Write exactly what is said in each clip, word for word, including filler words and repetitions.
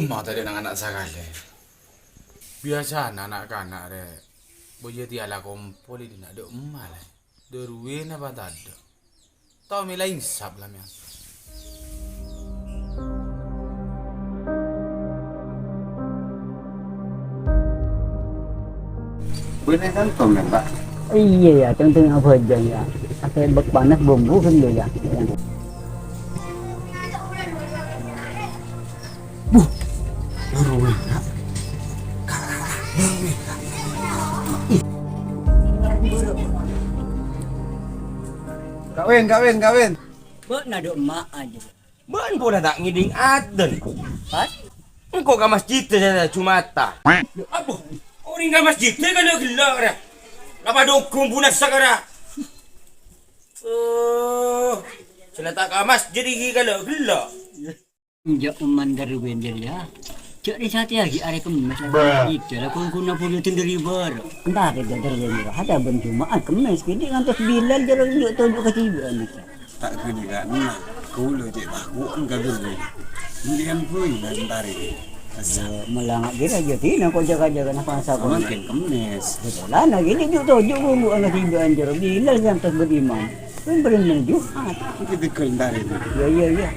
Emma tadâ' na'-kana' sakalè. Biyasana na'-kana' rè, bâjâ tèya la kompol è dinna' dâ' emma la. Dâruwina apa tadâ'? Tao mè' la insap la mèyan. Bânnè tanto, mè', Pak? Iyâ, yâ, teng-teng abhâjâng, yâ. Asèbâk panas bumbu kan, yâ. Buh, buru, Pak. Kawin, kawin, kawin. Bâ'na dâ' emma' ajâ. Bâ'na pola ta' ngèdhing adzan. Hah? Engko' ka masjidda Jumatan. Abbhu, orèng ka masjidda ghellâ'-ghellâ' ra. La padâ ghun bunassa kara. Oh, sè la ta' ka masjid iki ghellâ'-ghellâ'. Enjâ' oman dâri Wenjer, yâ. Jâ' rè satèya ghi' arè Kemmès la. Bruh. Ida la ghun-ghunna buru dâri bârâ'. Entara dâri Wenjer, hada bân Juma'at, Kemmès, ghi' ngantos Bilal jârèya jâ' toju' ka Juma'at. Ta' ghâni ka'enna, kaulâ cè' tako'en ka bâ'na. Mendingan bui nantare. Asa. Mala nga' ghira jâ' dina ko' jâgâ-jâgâ napa sapa. Mangkèn Kemmès. Polana ghini ju'-toju' ghu-, ghu-, ana tiba anjero bilal ngantos bâdâ imam. Kan bâreng neng Jumat. Mangkèn tegel nantare. Iyâ, iyâ, iyâ.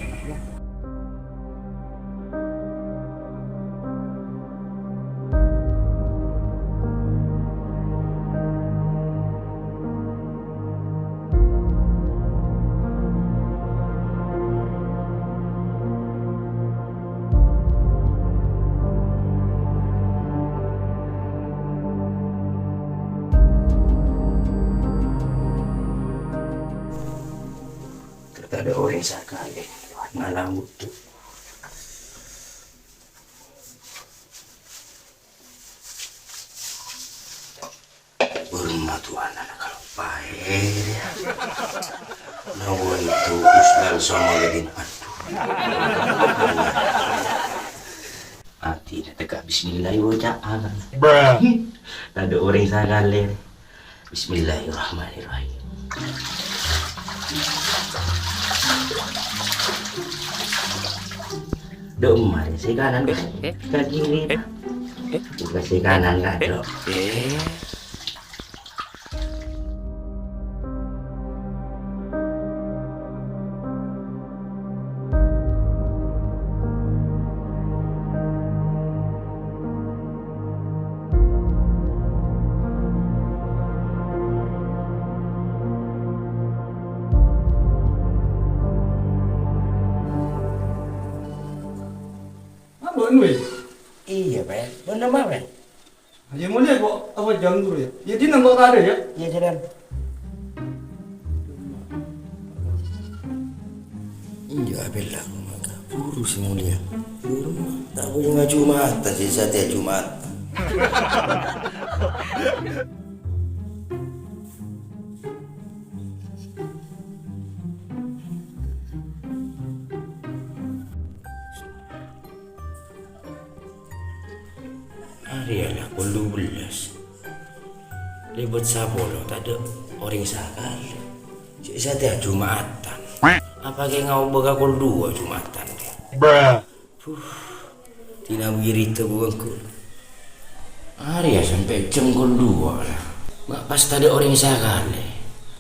Tadâ' orèng sakalè ngala' wudhu. Hormat wa ana kaloppaè. Nawaitu uslan sama gadin adu. Atèna teka bismillah, bocah. Bruh. Tadâ' orèng sakalè. Bismillahirrahmanirrahim. Dok, mari sè kanan, Dok. Eh? Ka kiri, eh? Pak. Eh? Buka sè kanan, Kak, eh? Dok. Eh? Abon, weh. Iyâ, Pè. Bâ'na ma', Pè? Iyâ, molè, kok, apa jam dulu, yâ? Yâ, dina, kok, ada, yâ? Iyâ, jalan. Iyâ, bella, maka buru sè molèya. Buru, ma'. Ta' buru ngaju mata, sè satèya Jumat. Arèya la pokol dubellâs. Lèbât sapolo tadâ' orèng sakalè. Sè satèya Jumatan. Apa kèng aobâ ka pokol duwâ' Jumatan, kèng? Bruh. Huh. Dina wirida buwângku. Arèya sampè' jam pokol duwâ' la. Ma' pas tadâ' orèng sakalè.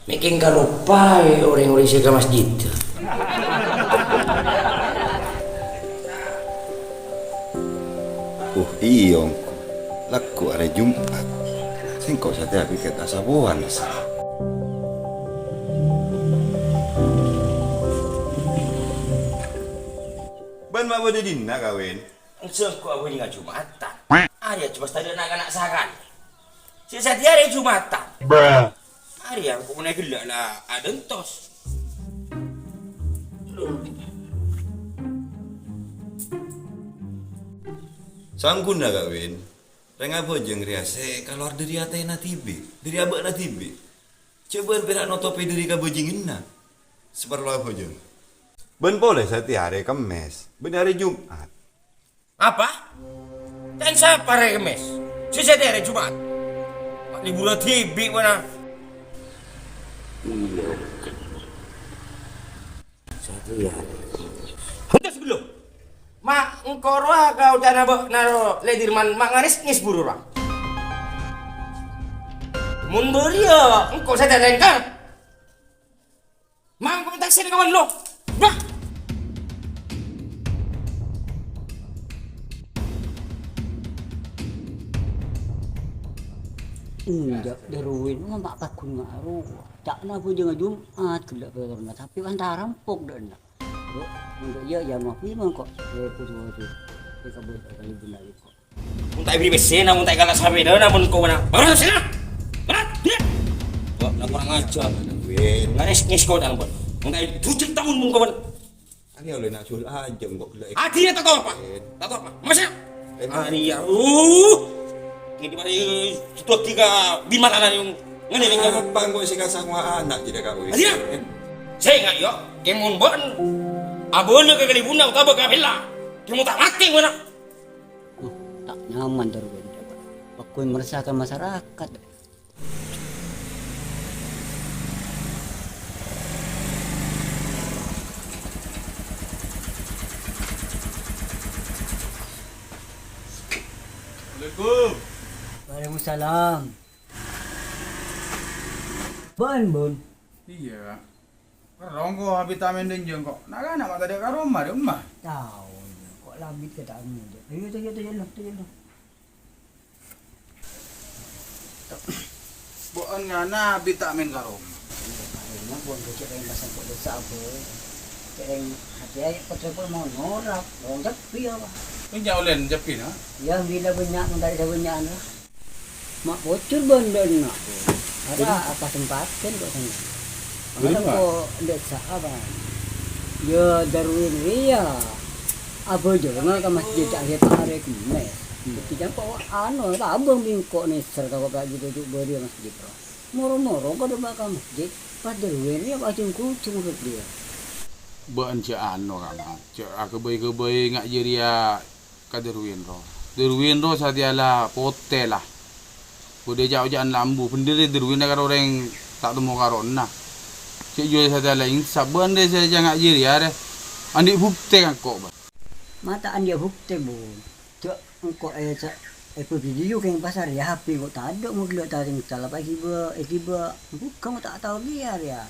Mè' kèng kaloppaè orèng-orèng sè ka masjid. Uh, iyâ, ongghu. Lagghu' arè Jumat. Sèngko' satèya pèkkèr ka sapowan, sa. Bâ'na ma' bâdâ dina, Kawin? Sèngko' abhâjâng Jumatan. Arèya coma tadâ' na'-kana' sakalè. Sè satèya arè Jumatan. Bruh. Arèya pokokna ghellâ' la adântos. Sangguna, Kawin. Rèng abhâjâng rèya sè kalowar dâri atèna dhibi', dâri abâ'na dhibi'. Jhâ' bâ'na pèra' notobhi dâri kabhâjânganna. Saparlo abhâjâng. Bân polè satèya arè Kemmès, bân arè Jumat. Apa? Tang sapa arè Kemmès? Sè satèya arè Jumat. Ma' liburan dhibi' bâ'na. Iyâ. Satèya arè Kemmès. Honto sebelum. Ma' Engko' rowa ka oca'na bâ'na ro, Lè Dirman, ma' ngarèsngès buru rowa. Mon bâriyâ, engko' sè talèngkar. Ma' engko' taksina kawan lo. Bah! Enjâ', Darwin, ma' paggun nga' rowa. Ca'na bhâjângnga Jum'at, ghellâ' pèlorna, tapè kan tarampok dâ' enna'. Yo, mangka iyâ, iyâ, maaf, iyâ, mangka. Eh, kudu, kudu. Iyâ, kabul, kali benar, iyâ, kok. Mon ta' èbèrri' pèssèna, mon ta' èkala' sapèdana, mon ko' bâna. Bârâs, sèna! Bârâs, dia! Wah, na kurang ajar. Win. Ngarèsngès ko' dâ' mon. Mon ta' èbujek ta' mon, mon ko' bâna. Ani oleh nak jul aja, kok gila. Adina ta' topa? Win. Ta' topa? Masya! Eh, Ari ya, uh! Kini mari setuak tiga bimana na yung ngene ini. Apa engko' sing kasang wa anak tidak kawin? Adina! Saya ingat yo, kemon bon. Abona ke kalibuna utaba ka bella. Kemon ta' mati mana? Uh, ta' nyaman terus. Pakon meresahkan masyarakat. Assalamualaikum. Waalaikumsalam. Bân, Bun? Iyâ, Kak. Kerrong ko' abit ta' mèn dânjâng ko'. Na'-kana' ma' tadâ' ka roma, dâ' emma. Tao, ko' labit ka ta' mèn. Ayo, ayo, ayo, ayo, ayo. Bo'en ngana abit ta' mèn ka roma. Iyâ, Bun, cè' rèng pasang ko' desa, Bun. Cè' rèng hati aja ko' coba mau norak, wong ceppi apa? Bânnya' olèn ceppi, na? Iyâ, bilâ bânnya', mon ta' bânnya'an lah. Ma' pocor bân dâ' enna', Bun. Ada apa sempaten ko' sana? Bâri' Ada ma'? Ko' desa apa? Iyâ, Darwin rèya. Abâjângnga ka masjid ta' arè Kemmès. Hmm. Ketika ko' anu, tabâng bingko' nèser ka ko' ka gitu, bâri' masjid, bro. Moro-moro ko' dâpa' ka masjid, pas Darwin rèya ajung-kujung rèya. Bâ'ân jhâ' anu, Rama. Jhâ' aghâbây-ghâbây nga' jârèya ka Darwin ro. Darwin ro satèya la potè la. Bâdâ ca'-oca'an lambu, bhender rè Darwin karo orèng ta' temmo karona. Jhâ' jhuwâl satèya la insap, bâ'ân rè sè jhâ' nga' jârèya rè. Andi' buktè ka engko', Bâ. Ma' ta' andi' buktè, Bun. Jhâ' engko' è sa-, è video kèng pasar, iyâ, H P engko' tadâ' mo ghellâ' ta' sèngsal, apa èghibâ, èghibâ, buka mo ta' tao kèya rèya.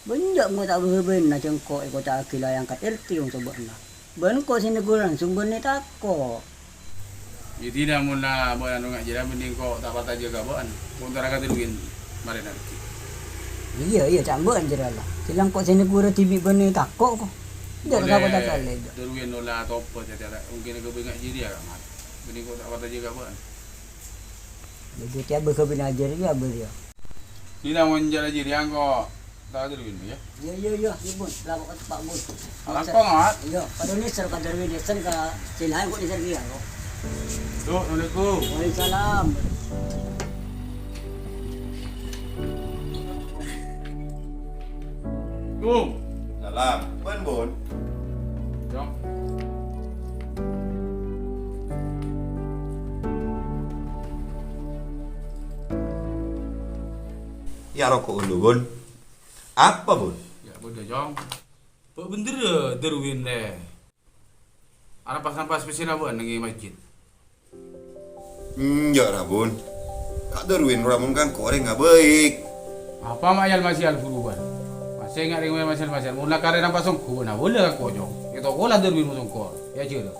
Bânnya' mo ta' bhâbhâna jhâ' engko' èkoca'aghi la èangkat R T wong sobâ'na. Bân engko' sè neggur langsung bânnè tako'. Iyâ, dina mon la bâ'ân anu nga' jârèya, mending ko' ta' parcajâ ka bâ'ân. Ko' entara ka Darwin marèna rèya. Iyâ, iyâ, ca' bâ'ân jârèya la. Sè la engko' sè neggur dhibi' bânnè tako' ko'. Jâ' tako' ta' kale, jâ'. Darwin ola tobat, jâ', jâ', mungkin ka bâ'ân nga' jârèya, Mat. Bânnè ko' ta' parcajâ ka bâ'ân. Jadi tiap bâkabin ajar ya, Bur, ya. Dina mon jârèya jârèya engko' ta' Darwin, ya? Iya, iya, iya, iya, Bun. Lah, kok Pak Bun. Alangkong, Mat. Iya, padahal nèser ka Darwin, nèser ka sè laèn kok nèser kèya, kok. Assalamualaikum. Waalaikumsalam. Assalamualaikum. Salam. Bun, Bun. Yong. Ya, roko' ghâllu, Bun. Apa, Bun? Ya, bâdâ, Cong. Bâ' bhender, ya, Darwin, rè. Arampas-rampas pèssèna bâ'ân neng è masjid. Enjâ', ra, Bun. Ka' Darwin, ra, mon kan ko' orèng abâik. Apa ma' yal-masyal buru, bâ'ân? Masè nga' rèng masyal-masyal. Mon la karè rampas ongghu, bâ'ân abâlâ ka ko', Cong. Ètokola Darwin mon songko'. Ya, jârâ.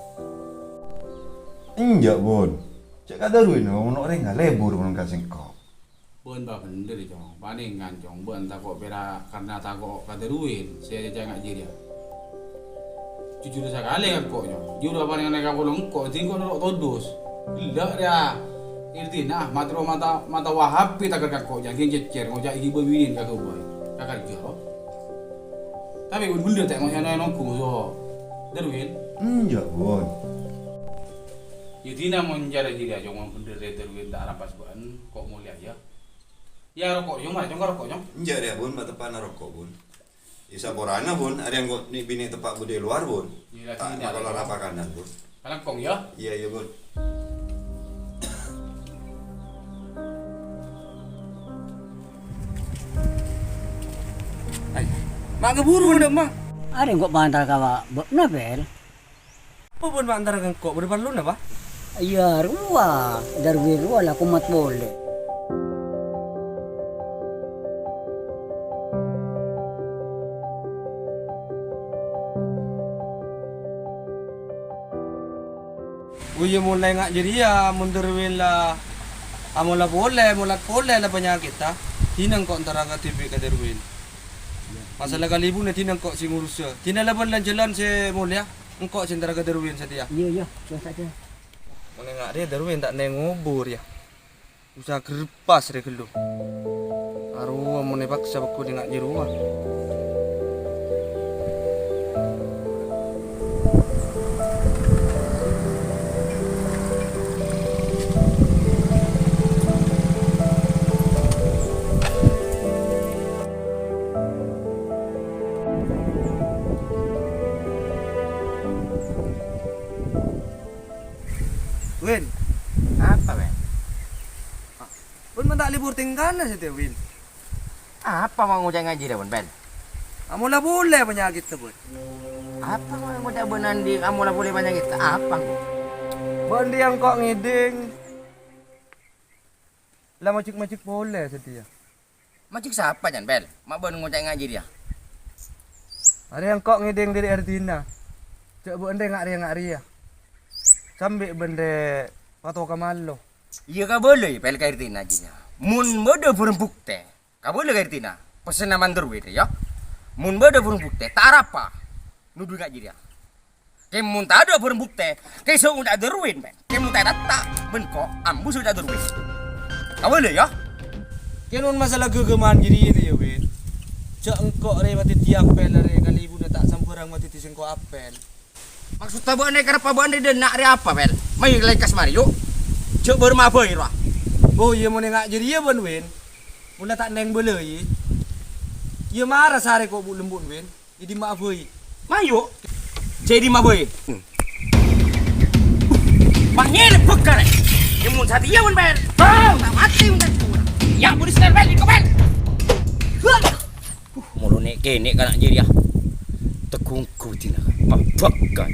Enjâ', Bun. Cè' ka' Darwin, mon orèng alèbur mon ka sèngko'. Bâ'ân bâ bhender, Cong. Panèngan, Cong. Bâ'ân tako' pèra' karna tako' ka Darwin, sè ècanga' jârèya. Jujur sakalè ka engko', Cong. Jur panèngan ka polong engko', dingko' noro' todus. Ghellâ' rèya. Erdina, matro mata, mata Wahabi taghâr ka engko', jâging cècèr, ngoca' iki bâbinèn ka ghâbây. Ka karjâ, lo. Tapè bun bhender ta' ngoca' nonggu so Darwin? Enjâ', Bun. Ya, dina mon cara jârèya, Cong, mon bhender rè Darwin ta' rampas bâ'ân, ko' molèya, ya. Ya, roko', Cong, mara, Cong, ka roko', Cong. Enjâ' rèya, Bun, mateppa'na roko', Bun. Ya, saporana, Bun, arèya engko' nè'-binè' teppa' budi è lowar, Bun. Iya, ta' lagi ini makola ada, Bun. Rapakanan, Bun. Kalangkong, ya? Iya, iya, Bun. Ay, ma' ngeburu, Bun, ma'. Arèya engko' pantar ka bâ'na, Pel. Apa bân ma' entara ka engko'? Bâdâ parlona, Pa? Iyâ, rowa. Darwin rowa la komat polè. Oh iyâ, molaè nga' jârèya, mon Darwin la amola polè, molat polè la panyakètta, dina engko' entara kadhibi' ka Darwin. Masalah kalèbunna dina engko' sè ngurussa. Dina la bân lan-jhâlân sè molèya, engko' sè entara ka Darwin satèya. Iyâ, iyâ, iyâ, satèya. Mon enga' rèya Darwin ta' neng ngobur, yâ. Usaha gerpas rè ghâllu. Arowa mon èpaksa pagghun enga' jârowa. Win. Apa, Bel? Bân ma' ta' lèbur tèngkana satèya, Win. Apa ma' ngoca' enga' jârèya, Bun, Bel? Amola polè panyakètta, Bun. Apa ma' ngoca' bân andi' amola polè panyakètta? Apa engko'? Bân andi' engko' ngèdhing la majhek-majhek polè satèya. Majhek sapa, Jan, Bel? Ma' bân ngoca' enga' jârèya? Arè engko' ngèdhing dâri Erdina. Jâ' bâ'na rè nga' rèya nga' rèya. Sambi bân rè patoka mallo. Iyâ, kabâlâi, Bel, ka Erdina jârèya. Mon bâdâ bhârâng buktè, kabâlâ ka Erdina. Pèssèna mandhâr wèt, yâ. Mon bâdâ bhârâng buktè, ta' arapa nodhu enga' jârèya. Kèng mon tadâ' bhârâng buktè, kèng sè ngoca' Darwin, Bel. Kèng mon ta' ètatta', bân ko' ambu sè ngoca' Darwin. Kabâlâ, yâ. Kèng mon masalah ghâghâman jârèya, yâ, Win. Jâ' engko' rè madhâddhi apel, rè, kalèbunna ta' sambhârâng madhâddhi sèngko' apel. Maksodda bâ'na rè, kareppa bâ'na rè dâ' enna' rè apa, Bel? Mayu lèngkas marè, yu'. Jâ' bârâmma bhâi, rowa. Oh, iyâ, mon enga' jârèya, bân, Win. Mon la ta' neng bâlâi, iyâ mara sarè ko' bu'-lembu'na, Win. È dimma'a bhâi? Mayu. Jâ' è dimma'a bhâi? Panggil bhâkal. Yâ mon satèya, mon bâ'na. Bang! Ta' matè, mon bâ'na. Yâ, polisi, Bel, iko, Bel. Huh, molo nè'-kènè' kana' jârèya. Tegunggu dina, pabhâkal.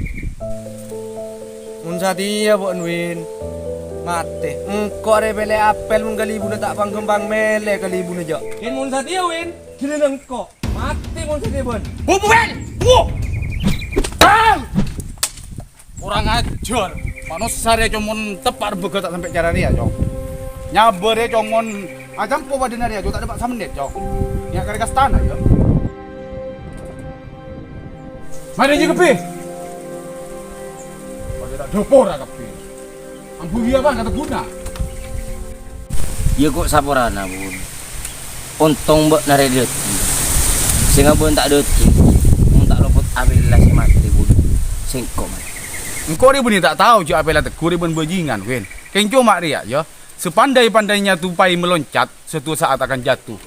Mon satèya, Bun Win. Matè. Engko' rè pèlè apel mon kalèbunna ta' pang-ghâmpang mèlè kalèbunna, jâ'. Kèng mon satèya, Win. Giliran engko'. Matè mon satèya, bân. Bubuwel! Bu! Bang! Kurang ajar. Manossa rèya, Cong, mon teppa' rebbhâghâ ta' sampè' cara rèya, Cong. Nyabâ rèya, Cong, mon acampo padâna rèya, Cong, ta' dâpa' samennit, Cong. Iyâ karè kastana, yâ. Marè jâ kabbhi. Padâ ta' dâpora kabbhi. Ambu iyâ, Bang, kata guna. Iyâ, ko' saporana, Bun. Ontong bâ'na rè dâddhi. Sènga' bân ta' dâddhi. Mon ta' lopot apella sè matè, Bun. Sèngko' matè. Engko' rè bânnè ta' tao jâ' apella tegghu rè bân bajingan, Win. Kèng coma rèya, yâ. Sepandai-pandainya tupai meloncat, suatu saat akan jatuh.